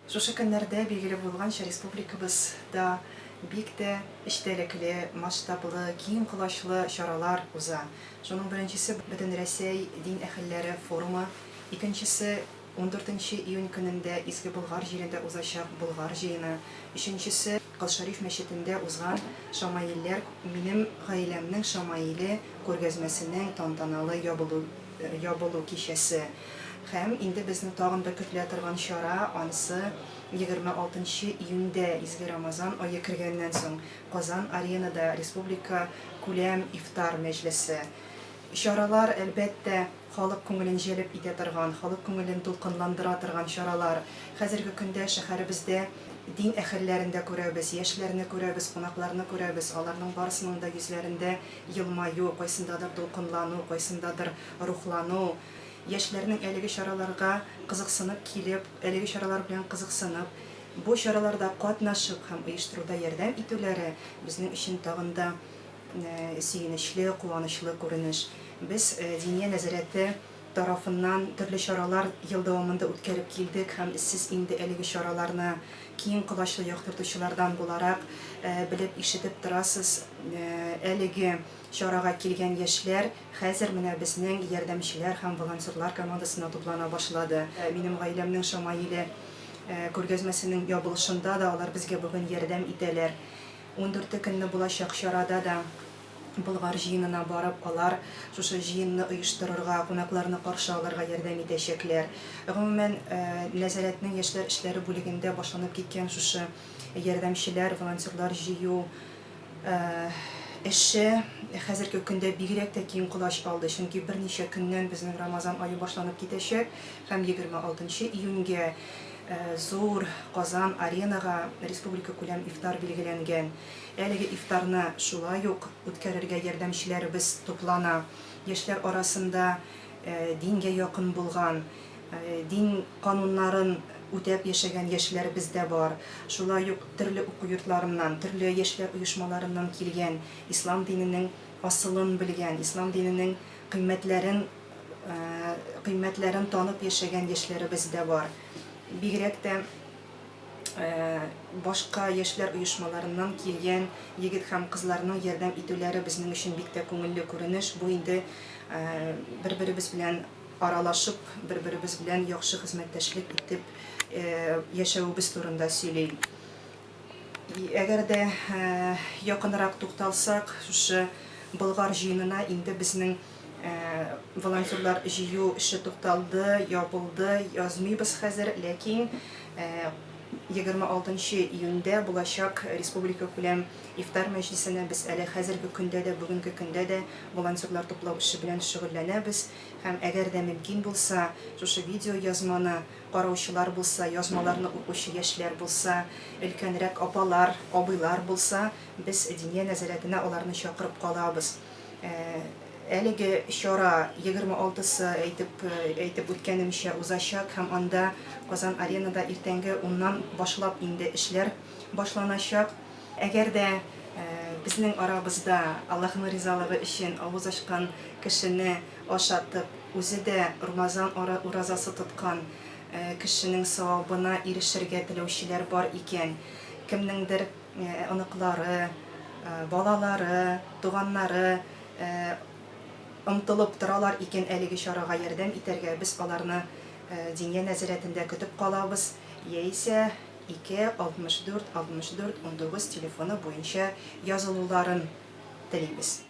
Шушы көннәрдә, билгеле булганча, республикабызда бик тә эчтәлекле, масштаблы, киң колачлы чаралар уза. Шуның беренчесе, Бөтенрәсәй дин әһелләре форумы, икенчесе, ундүртенче июнь көнендә Изге Болгар җирендә узачак Болгар җыены, өченчесе, Кол Шәриф мәчетендә узган Шамаилләр, минем гаиләмнең шамаиле күргәзмәсенең тантаналы ябылу ябылу кичәсе. Һәм инде безне тагын бер көтелә торган чара, анысы 26 нчы июньдә, изге Рамазан ае кергәннән соң, Казан Аренада республика күләм ифтар мәҗлесе. Чаралар, әлбәттә, халык күңелен җәлеп итә торган, халык күңелен дулкынландыра торган чаралар. Хәзерге көндә шәһәребездә дин әһелләрен дә күрәбез, яшьләрне күрәбез, кунакларны күрәбез, аларның барысының да йөзләрендә елмаю, кайсындадыр дулкынлану, кайсындадыр рухлану. Яшьләрнең әлеге чараларга кызыксынып килеп, әлеге чаралар белән кызыксынып, бу чараларда катнашып һәм оештыруда ярдәм итүләре безнең өчен тагын да сөенечле, куанычлы күренеш. Без Диния нәзарәте тарафыннан төрле чаралар ел дәвамында үткәреп килдек һәм сез инде әлеге чараларны киң колачлы яктыртучылардан буларак белеп, ишетеп торасыз. Әлеге чарага килгән яшьләр хәзер менә безнең ярдәмчеләр һәм волонтерлар командасына туплана башлады. Минем гаиләмнең шамаиле күргәзмәсенең ябылышында да алар безгә бүген ярдәм итәләр. Ундүрте көнне булачак чарада да Болгар җыенына барып, алар шушы җыенны оештырырга, кунакларны каршы алырга ярдәм итәчәкләр. Гомумән, нәзарәтнең яшьләр эшләре бүлегендә башланып киткән шушы ярдәмчеләр, волонтерлар җыю эше хәзерге көндә бигрәк тә киң колач алды, чөнки берничә көннән безнең Рамазан ае башланып китәчәк һәм 26 июньгә зур Казан Аренага республикакүләм ифтар билгеләнгән. Әлеге ифтарны шулай ук үткәрергә ярдәмчеләребез туплана. Яшьләр арасында дингә якын булган, дин кануннарын үтәп яшәгән яшьләребез дә бар. Шулай ук төрле уку йортларыннан, төрле яшьләр оешмаларыннан килгән, ислам диненең асылын белгән, ислам диненең кыйммәтләрен кыйммәтләрен танып яшәгән яшьләребез дә бар. Бигрәк тә башка яшьләр оешмаларыннан килгән егет һәм кызларның ярдәм итүләре безнең өчен бик тә күңелле күренеш. Бу инде бер-беребез белән аралашып, бер-беребез белән яхшы хезмәттәшлек итеп яшәвебез турында сөйли. Әгәр дә якынрак тукталсак, шушы Болгар җыенына инде безнең волонтерлар җыю эше тукталды, ябылды, язмыйбыз хәзер, ләкин 26 нчы июньдә булачак республикакүләм ифтар мәҗлесенә без әле хәзерге көндә дә, бүгенге көндә дә волонтерлар туплау эше белән шөгыльләнәбез һәм әгәр дә мөмкин булса, шушы видеоязманы караучылар булса, язмаларны укучы яшьләр булса, өлкәнрәк апалар, абыйлар булса, без Диния нәзарәтенә аларны чакырып калабыз. Әлеге чара 26 сы әйтеп, әйтеп үткәнемчә узачак һәм анда Казан Аренада иртәнге уннан башлап инде эшләр башланачак. Әгәр дә безнең арабызда Аллаһның ризалыгы өчен авыз ачкан кешене ашатып, үзе дә Румазан уразасы тоткан кешенең савабына ирешергә теләүчеләр бар икән, кемнеңдер оныклары, балалары, туганнары омтылып торалар икән әлеге чарага ярдәм итәргә, без аларны Диния нәзарәтендә көтеп калабыз, яисә 2 64 64 19 телефоны буенча язылуларын телибез.